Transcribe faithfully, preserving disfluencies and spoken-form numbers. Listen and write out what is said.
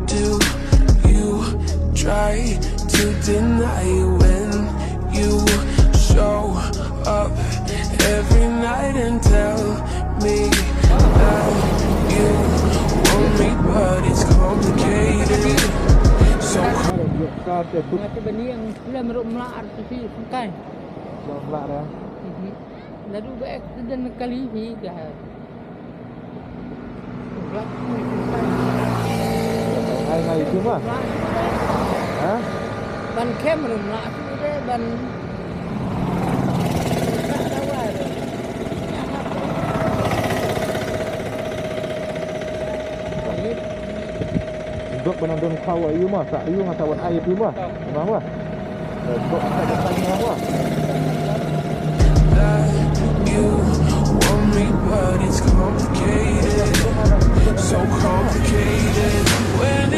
Do you try to deny when you show up every night and tell me that you want me, but it's complicated. So Mati bani yang pula meruk melak artisi sengkai. Jom lah dah. Lalu ba accident kali hi dah. Melak. Ai ngai tu mah. Ha? Ban kem rum lah tu deh ban. Dok ban don khaw ayu mah, sa ayu nga sa wan ai tu mah. Mah mah. Dok sa sa mah mah. That you want me, but it's complicated. So complicated when